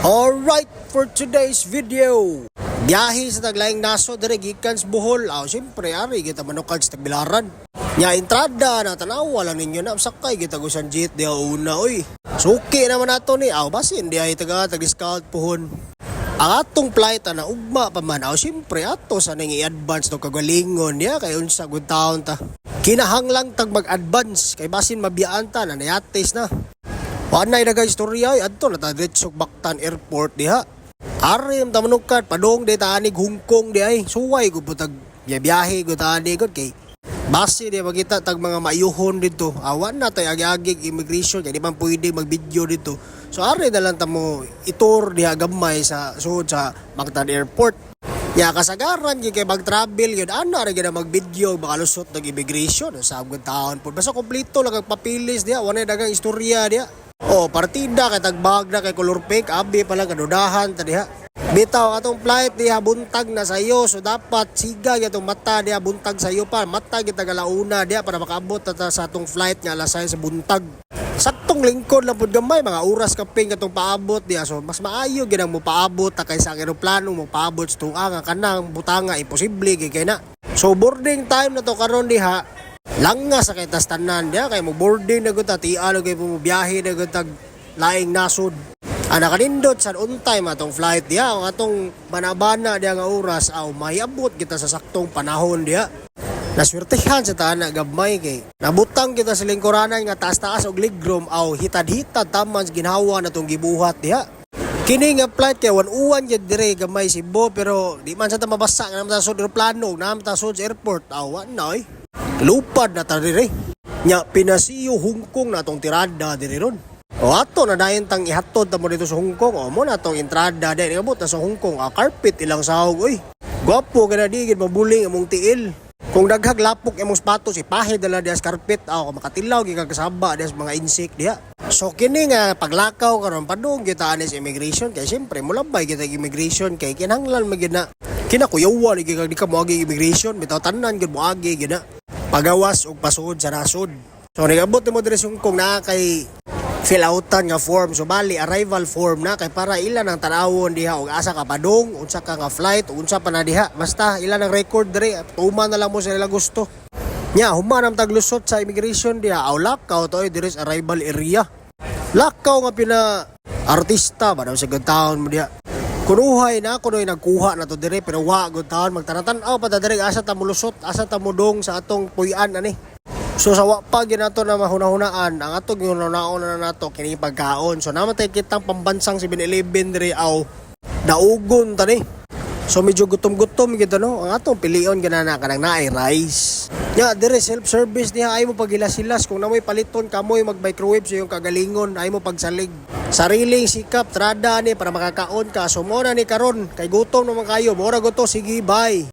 Alright, for today's video. Biyahe sa taglaing naso dire gikan sa Bohol. Aw, siyempre ari kita manukad sa Tagbilaran. Nya entrada na tanawa lang ninyo na sakay kita ko sa jet diha una, oy. Suki naman nato ni, aw, basin di ay taga tag discount puhon. Ang atong flight na ugma pa man, aw, siyempre ato sa nang i-advance to kagalingon niya kay unsa gud taon ta. Kinahanglang tag mag-advance kay basin mabiyaan ta na nayatis na. Wanay na guys istorya ay adto na ta diretso Mactan Airport diha. Ari ta manukad padung di ta anig Hong Kong di ay suway gud pud tag biyahe gud ta ani gud kay base di makita tag mga maayuhon dito. Awan na tay agi-agig immigration kay di man pwede mag-video dito. So ari na lang ta mo itur diha gamay sa sud sa Mactan Airport. Ya kasagaran gyud kay mag-travel yun ana ra gyud mag-video makalusot ng immigration sa gud taon pud basta kompleto lang ang papilis diha, wala dagang istorya diha. Oh, partida kay tagbag na kay color pink, abi pa lang kadudahan ta diha. Bitaw atong flight diha buntag na sayo, so dapat siga gyud atong mata diha buntag sayo pa, mata gyud tagalauna diha para makaabot ta sa atong flight nga alas 6 sa buntag. Saktong lingkod lang pud gamay, mga oras kaping katong paabot diha, so mas maayo gyud ang mopaabot ta kaysa ang eroplano mo paabot sa tunga nga kanang butanga imposible gyud kay na. So boarding time na to karon diha, langga sa kay tas tanan diha kay mo boarding na gud ta, tia na kay mo biyahe na gud tag laing nasod. Ang nakanindot sa on time atong flight diha, ang atong banabana diha nga oras, aw, mayabot kita sa saktong panahon diha. Naswertehan sa tanan gamay kay nabutang kita sa lingkuranan nga taas-taas og legroom, aw, hitad-hitad taman sa ginhawa na tong gibuhat diha. Kini nga flight kay wan-uwan gyud dire gamay Cebu, pero di man sa ta mabasa nga naman ta sa eroplano, naman ta sa airport, aw, wa na oy. Lupad na ta dire. Nya pinasiyo Hong Kong na atong tirada dire ron. O ato na dayon tang ihatod ta mo dito sa Hong Kong. O mo na atong entrada dahil abot na sa Hong Kong. Ah, carpet ilang sahog, oy. Gwapo ka na di gid mabuling among tiil. Kung daghag lapok imong sapatos, ipahid na lang diha sa carpet. Aw, makatilaw gyud kag kasaba diha sa mga insect diha. So kini nga paglakaw karon padung gyud ta ani sa immigration kay siyempre mulabay kita immigration kay kinahanglan man gyud na kinakuyawan gyud kag di ka moagi immigration, bitaw tanan gyud moagi gyud na pagawas og pasud sa nasod. So nigabot mo diri sa Hong Kong na kay fill outan nga form. So bali arrival form na kay para ilan ang tanawon diha og asa ka padung, unsa ka nga flight, unsa pa na diha. Basta ilan ang record diri, tuman na lang mo sa ila gusto. Nya human ang taglusot sa immigration diha, aw, lakaw to ay diri sa arrival area. Lakaw nga pina artista ba daw sa taon mo diha. Kunuhay na kunoy nagkuha na to dire pero wa gud taon magtanatan-aw pa ta dire asa ta mulusot, asa ta mudong sa atong puy-an ani. So sa wa pa gyud nato na mahuna-hunaan, ang atong gihuna-hunaon na nato kini pagkaon. So namatay kitang pambansang 7-Eleven dire, aw, daugon ta ni. So medyo gutom-gutom gyud, no. Ang atong pilion ganana kanang naay rice. Nya dire self-service niya ay mo pagilas-hilas kung namoy paliton kamoy mag-microwave sa iyong kagalingon ay mo pagsalig. Sariling sikap trada ni para makakaon ka. So mo na ni karon kay gutom naman kayo. Mora guto, sige, bye.